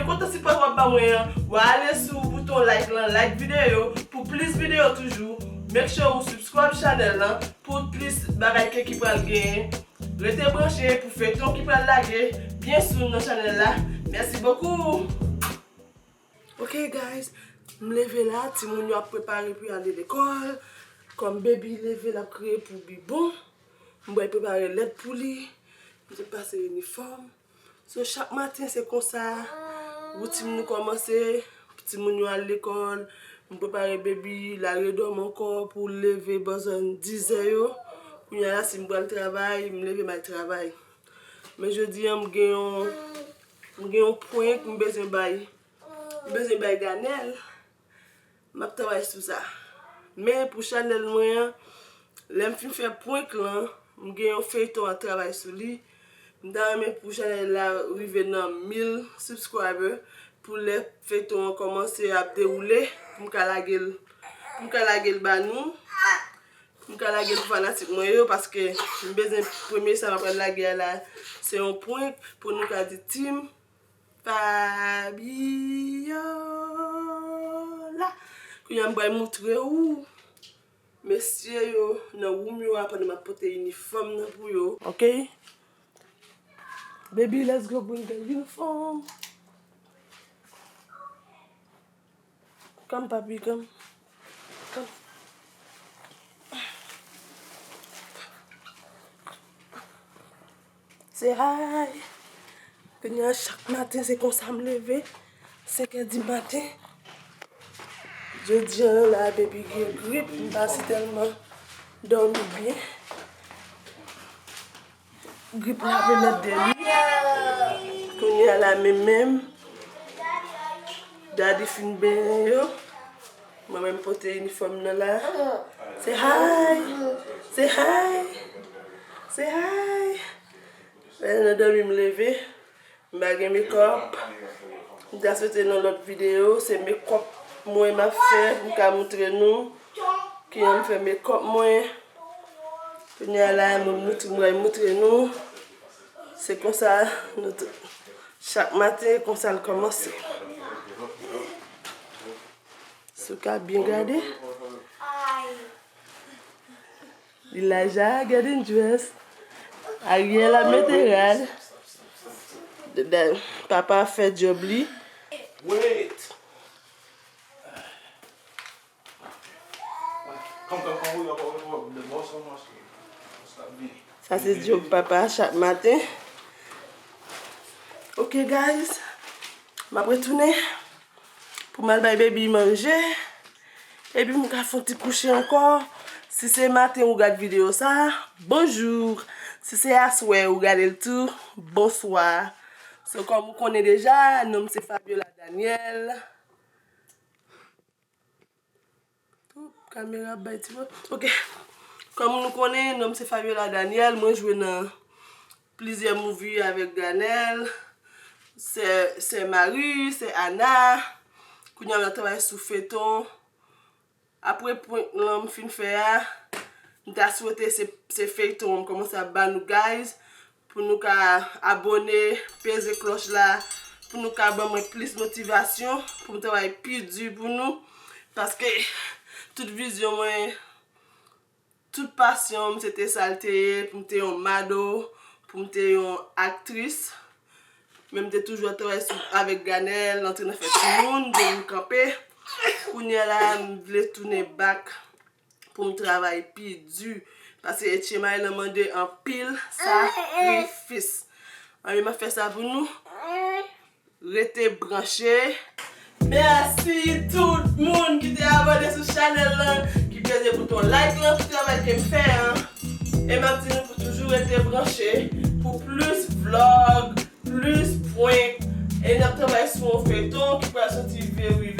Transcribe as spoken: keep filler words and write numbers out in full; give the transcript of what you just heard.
Kontan sipò w ap ba mwen an, w a ale sou bouton like lan, like videyo pou plis videyo toujou. Make sure ou subscribe channel lan pou plis bagay ke ki pral genyen. Rete branche pou feyton ki pral lage byen soon nan channel la. Mèsi bokou. Ok guys, m leve la, timoun yo ap prepare pou y ale lekòl. Kòm baby leve, l ap kriye pou bibwon. M pral prepare lèt pou li. M te pase inifòm. So, chak maten, se konsa. Woutin nou kòmanse. Timoun yo al lekòl. M prepare baby, l al redòmi ankò pou l leve bò zòn dizè yo. Kounye a la, si m pral travay, m leve m al travay. Men jodi a, m gen yon, m gen yon prank m bezwen bay. M bezwen bay Ganèl. M ap travay sou sa. Men pou chanèl mwen an, lè m fin fè prank lan, m gen yon feyton a travay sou li. M ta renmen pou chanèl la rive nan mil subscriber, pou lè feyton an kòmanse ap dewoule, pou m ka lage l, pou m ka lage l ba nou, pou m ka lage l pou fanatik mwen yo, paske m bezwen premye sa m ap lage a la, se yon prank pou nou ka di Team Fabiola. Kounye a m pral moutre ou mesye yo nan woum yo a pandan m ap pote inifòm nan pou yo. Ok? Baby, let's go bring the uniform. Come, papi, come. Come. Say hi. Kounye a, chak maten, se konsa m leve. Senkè di maten. Jodi a la, baby gen grip, m pa si tèlman dòmi byen. Grip la ap remèt de li. Kounye a la, men menm. Daddy fin benyen yo. Mwen menm pote inifòm nan la. Say hi. Say hi. Say hi. Lè nan dòmi m leve. M pa gen makeup. M ta swete nan lòt videyo, se makeup mwen m ap fè pou m ka moutre nou kijan m fè makeup mwen. Kounye a la, mwen moutre, mwen moutre nou. Se konsa, nou t-, chak maten, konsa l kòmanse. Si w ka byen gade. Li la ja, gade yon dress. Ariel ap mete rad. Dada, papa ap fè djòb li. Wait. Sa se djòb papa chak maten. Ok, guys. M ap retounen pou m al bay baby manje. Epi m ka fè yon ti kouche ankò. Si se maten ou gad videyo sa, bonjou. Si se aswè ou gade l tou, bonswa. So, kòm ou konnen deja, non m se Fabiola Daniel. Tou, kamera ap bay ti mwen. Ok. Kòm nou konnen, non m se Fabiola Daniel. Mwen jwe nan plizyè movie avèk Ganèl, Sè, Sè Mari, Sè Ana. Kounye a m ap travay sou feyton. Apre prank lan m fin fè a, m ta swete se, se feyton an m kòmanse ap ba nou, guys, pou nou ka abòne, peze klòch la, pou nou ka ban mwen plis motivasyon, pou m travay pi di pou nou, paske tout vizyon mwen, tout pasyon m, se te sa l te ye, pou m te yon mado, pou m te yon aktris. Men m te toujou ap travay sou, avèk Ganèl, antre nan fè timoun, depi m kanpe. Kounye a la, m vle tounen back pou m travay pi di. Paske H M I lan mande anpil sakrifis. Anben, m ap fè sa pou nou. Rete branche. Mèsi tout moun ki te abòne sou chanèl lan, ki peze bouton like lan pou travay ke m fè an. E m ap di nou pou toujou rete branche pou plis vlog, plis prank. E n ap travay sou yon feyton ki pral soti very